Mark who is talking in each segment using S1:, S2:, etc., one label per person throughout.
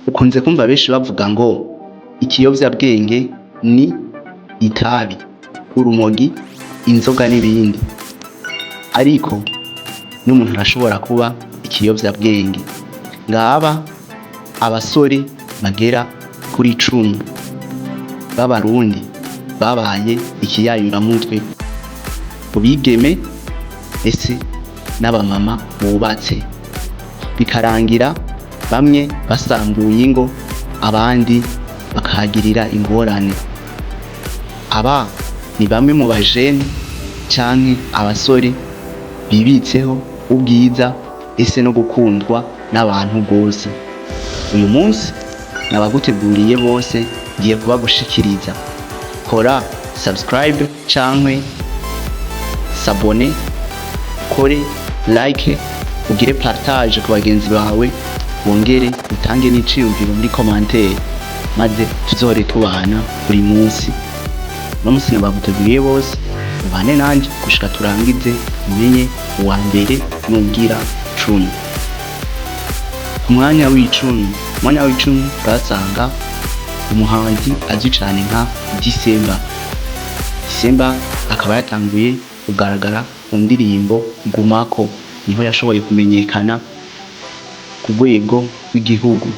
S1: Ukunze kumva benshi bavuga ngo ikiyovyabwenge ni itabi, urumogi, inzoga n'ibindi. Ariko n'umuntu arashobora kuba ikiyovyabwenge. Ngaba abasore bagera kuri 10 b'Abarundi babaye ikiyayuramutwe ku bigeme ndetse n'abamama bubatse, bikarangira bamwe basambuye ingo, abandi bakahagirira ingorane. Aba ni bamwe mu bajene canke abasore bibitseho ubwiza ese no gukundwa n'abantu gose. Uyu munsi nabaguteguriye bose, ngiye kubagushikiriza. Kora subscribe canke s'abonner, ukore like, ugire partage ku bagenzi bawe, wongere utange n'iciyumviro muri commentaire, maze tuzohore tubana buri munsi. Uno munsi nabaguteguriye bose, ubane nanje gushika turangize, umenye uwa mbere n'uwugira 10. Ku mwanya w'icumi, umwanya w'icumi turahasanga umuhanzi azwi cane nka December. December akaba yatanguye kugaragara mu ndirimbo Gumako, niho yashoboye kumenyekana ku rwego rw'igihugu,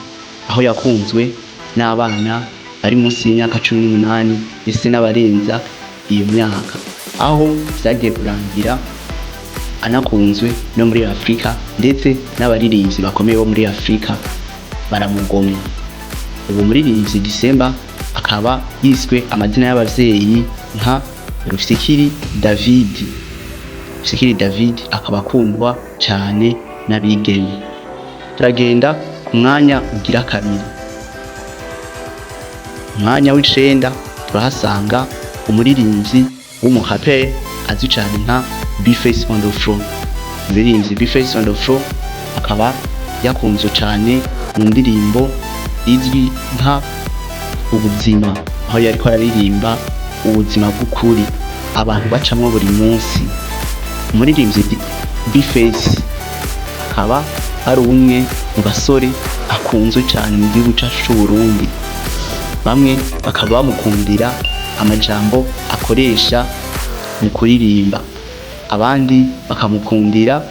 S1: aho yakunzwe n'abana bari munsi y'imyaka 18 ndetse n'abarenza iyo myaka, aho vyagiye kurangira anakunzwe no muri Afrika, ndetse n'abaririmbyi bakomeye bo muri Afrika baramugomwa. Ubu muririmbyi December akaba yiswe amazina y'abavyeyi nka Rufikiri David. Rufikiri David akaba akundwa cane n'abigeme. Turagenda ku mwanya ugira kabiri. Umwanya w'icenda turahasanga umuririmbyi w'umuraperi azwi cane nka B-Face on the Floor. Umuririmbyi B-Face on the Floor akaba yakunzwe cane mu ndirimbo izwi nka Ubuzima, aho yariko araririmba ubuzima bw'ukuri abantu bacamwo buri munsi. Umuririmbyi B-Face akaba ari umwe mu basore akunzwe cane mu gihugu cacu c'Uburundi. Bamwe bakaba bamukundira amajambo akoresha mu kuririmba, abandi bakamukundira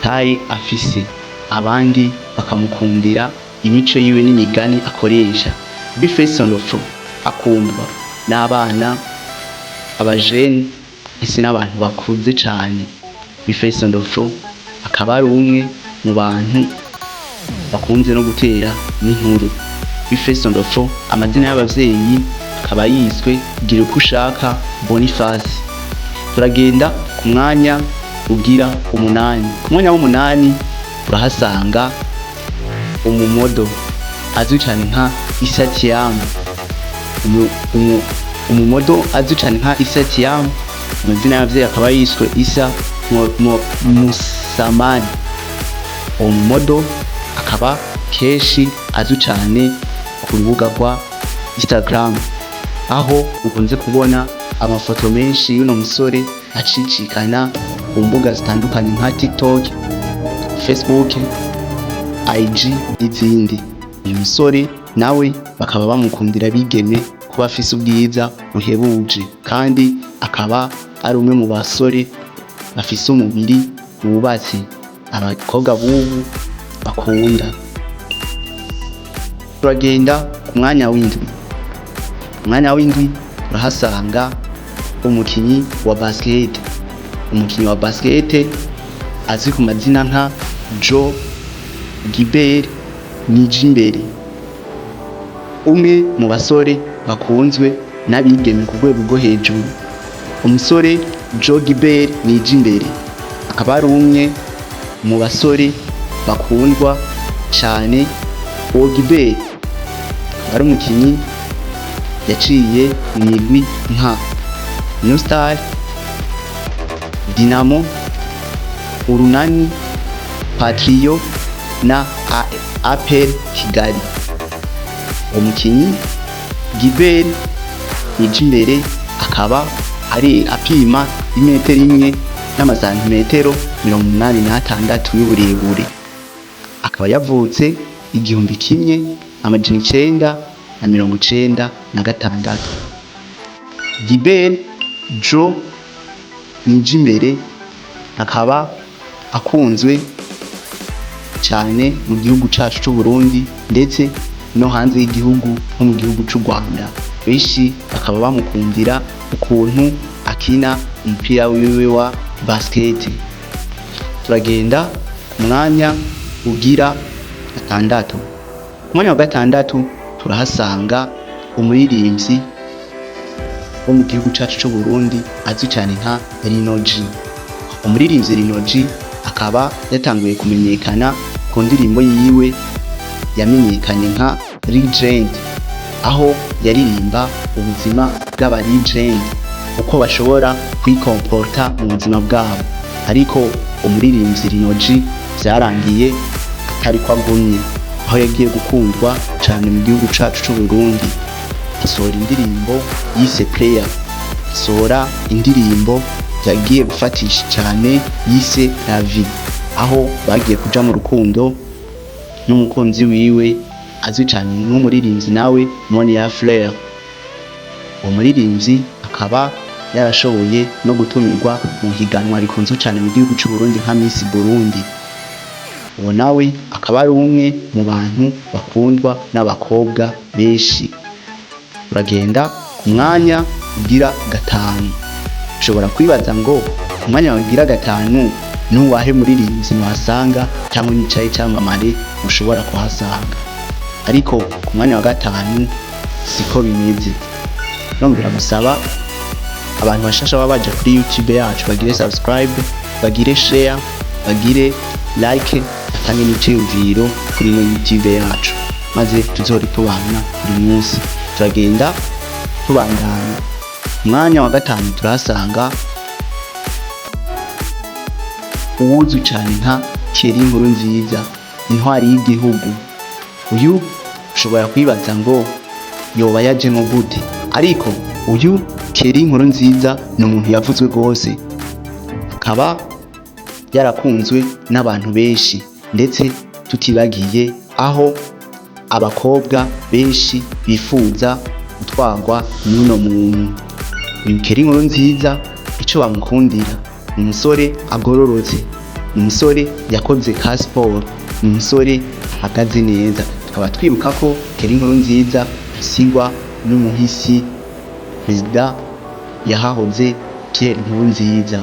S1: taille afise, abandi bakamukundira imico yiwe n'imigani akoresha. B-Face on the Floor akundwa n'abana, abajene ndetse n'abantu bakuze cane. B-Face on the Floor akaba ari umwe mu bantu bakunze no gutera n'inkuru. B-Face on the Floor amazina y'abavyeyi akaba yiswe Girukushaka Boniface. Turagenda ku mwanya ugira umunani. Ku mwanya w'umunani urahasanga umumodel azwi cane nka Issa Thiam. Umumodel azwi cane nka Issa Thiam, amazina y'abavyeyi akaba yiswe Issa Musamani. Uwo mumodel akaba kenshi azwi cane ku rubuga rwa Instagram, aho ukunze kubona amafoto menshi y'uno musore acicikana ku mbuga zitandukanye nka TikTok, Facebook, IG n'izindi. Uyu musore nawe bakaba bamukundira bigeme kuba afise ubwiza buhebuje, kandi akaba ari umwe mu basore bafise umubiri wubatse abakobwa b'ubu bakunda. Turagenda ku mwanya w'indwi. Umwanya w'indwi turahasanga umukinyi wa basket. Umukinyi wa basket azwi ku mazina nka Joe Gilbert Nijimbere, umwe mu basore bakunzwe n'abigeme ku rwego rwo hejuru. Umusore Joe Gilbert Nijimbere akaba ari umwe mu basore bakundwa cane. Uwo Gilbert akaba ari umukinyi yaciye mu migwi nka New Star, Dinamo, Urunani, Patrio na APR Kigali. Uwo mukinyi Gilbert Nijimbere akaba ari apima imetero 1 n'amasantimetero 86 y'uburebure, akaba yavutse itariki 27 z'ukwezi kwa 10 mu mwaka w'igihumbi 1996. Gilbert Joe Nijimbere akaba akunzwe cyane mu gihugu cacu c'u Burundi, ndetse no hanze y'igihugu nko mu gihugu c'u Rwanda. Benshi bakaba bamukundira ukuntu akina umupira wiwe wa basket. Turagenda ku mwanya ugira gatandatu. Ku mwanya wa gatandatu turahasanga umuririmbyi wo mu gihugu cacu c'u Burundi azwi cyane nka Lino G. Umuririmbyi Lino G akaba yatanguye kumenyekana ku ndirimbo yiwe yamenyekanye nka Legend, aho yaririmba ubuzima bw'aba legend, uko bashobora kwikomporta mu buzima bwabo. Ariko umuririmbyi Lino G vyarangiye atari ko agumye, aho yagiye gukundwa cane mu gihugu cacu c'u Burundi, asohora indirimbo yise Player, asohora indirimbo yagiye gufatisha cane yise La Vie, aho bagiye kuja mu rukundo n'umukunzi wiwe azwi cane nk'umuririmbyi nawe Monia Fleur. Uwo muririmbyi akaba yarashoboye no gutumirwa mu higanwa rikunzwe cane mu gihugu c'u Burundi nka Miss Burundi. Uwo nawe akaba ari umwe mu bantu bakundwa n'abakobwa benshi. Turagenda ku mwanya ugira gatanu. Ushobora kwibaza ngo ku mwanya ugira gatanu nuwahe muririmbyi mwasanga, cyangwa nicaye cyamamare mushobora kuhasanga? Ariko ku mwanya wa gatanu siko bimeze. Nongera gusaba abantu bashasha baba baje kuri YouTube yacu bagire subscribe, bagire share, bagire like, batange n'iciyumviro kuri ino YouTube yacu, maze tuzore tubana buri munsi. Turagenda tubandanya. Umwanya wa gatanu turahasanga uwuzwi cyane nka Thierry Nkurunziza, intwari y'igihugu. Uyu ushobora kwibaza ngo yoba yajemo gute? Ariko uyu Thierry Nkurunziza ni umuntu yavuzwe rwose, akaba yarakunzwe n'abantu benshi, ndetse tutibagiye aho abakobwa benshi bifuza gutwarwa n'uno muntu. Uyu Thierry Nkurunziza, icyo bamukundira, ni umusore agororotse, ni umusore yakoze ka siporo, ni umusore ahagaze neza. Tukaba twibuka ko Thierry Nkurunziza asigwa n'umuhisi perezida yahahoze Pierre Nkurunziza.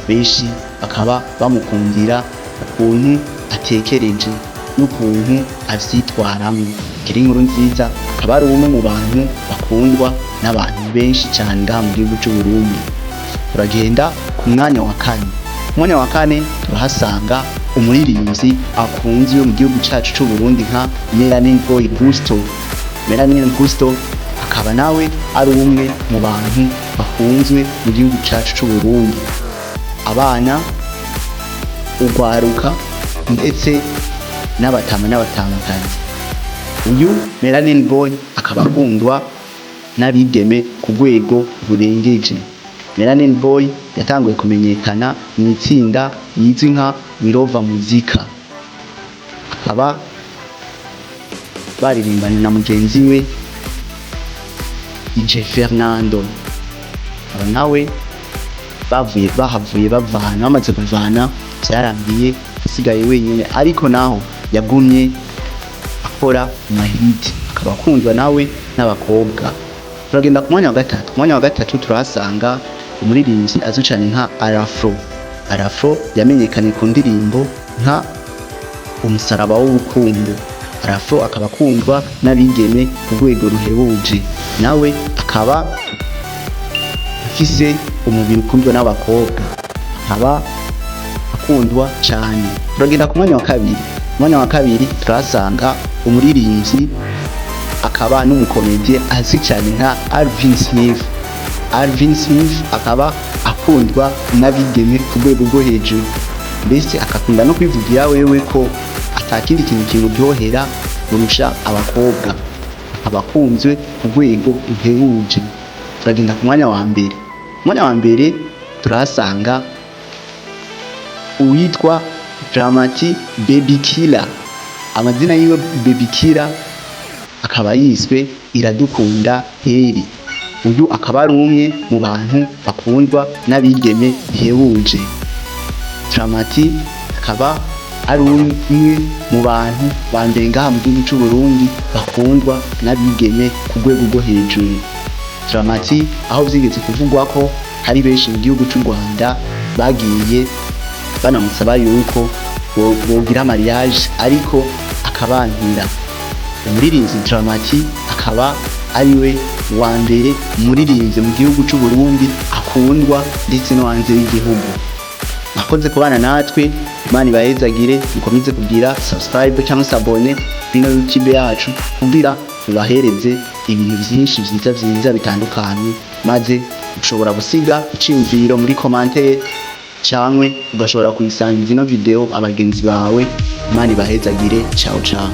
S1: Benshi bakaba bamukundira ukuntu atekereje n'ukuntu avyitwaramwo. Thierry Nkurunziza akaba ari umwe mu bantu bakundwa n'abantu benshi cyane ngaha mu gihugu c'u Burundi. Turagenda ku mwanya wa kane. Ku mwanya wa kane turahasanga umuririmbyi akunzwe mu gihugu cacu c'u Burundi nka Melanin Boy Gusto. Melanin Gusto akaba nawe ari umwe mu bantu bakunzwe mu gihugu cacu c'u Burundi, abana, ugwaruka, ndetse n'abatama n'abatamakazi. Uyu Melanin Boy akaba akundwa n'abigeme ku rwego rurengeje. Melanin Boy yatanguye kumenyekana mu itsinda yizwi nka Wirova Muzika, akaba baririmbanye na mugenzi we DJ Fernando. Aba nawe bavuye bahavuye bavana, bamaze kuvana byarangiye asigaye wenyine, ariko naho yagumye akora amahiti, akaba akundwa nawe n'abakobwa. Turagenda ku mwanya wa gatatu. Ku mwanya wa gatatu turahasanga umuririmbyi azwi cyane nka Arafro. Arafro yamenyekanye ku ndirimbo nka Umusaraba w'Urukundo. Arafro akaba akundwa n'abigeme ku rwego ruhebuje, nawe akaba afise umubiri ukundwa n'abakobwa, akaba akundwa cyane. Turagenda ku mwanya wa kabiri. Ku mwanya wa kabiri turahasanga umuririmbyi akaba n'umukomediye azwi cyane nka Alvin Smith. Alvin Smith akaba akundwa n'abigeme ku rwego rwo hejuru, mbese akakunda no kwivugira wewe ko atakindi kintu kimuryohera kurusha abakobwa, akaba akunzwe ku rwego ruhebuje. Turagenda ku mwanya wa mbere. Ku mwanya wa mbere turahasanga uwitwa Dramati Baby Killer. Amazina yiwe Baby Killer akaba yiswe Iradukunda Heri. Uyu akaba ari umwe mu bantu bakundwa n'abigeme bihebuje. Drama T akaba ari umwe mu bantu ba mbere ngaha mu gihugu c'u Burundi bakundwa n'abigeme ku rwego rwo hejuru. Drama T aho vyigeze kuvugwa ko hari benshi mu gihugu c'u Rwanda bagiye banamusaba yuko bogira mariage, ariko akabankira. Umuririmbyi Drama T akaba ariwe wa mbere umuririmbyi mu gihugu c'u Burundi akundwa ndetse no hanze y'igihugu. Mwakoze kubana natwe, Imana ibahezagire, mukomeze kugira subscribe cyangwa s'abonner kuri YouTube yacu kugira tubahereze ibintu vyinshi vyiza vyiza bitandukanye, maze ushobora gusiga iciyumviro muri commentaire canke ugashobora kuyisangiza ino video abagenzi bawe. Imana ibahezagire. Ciao ciao.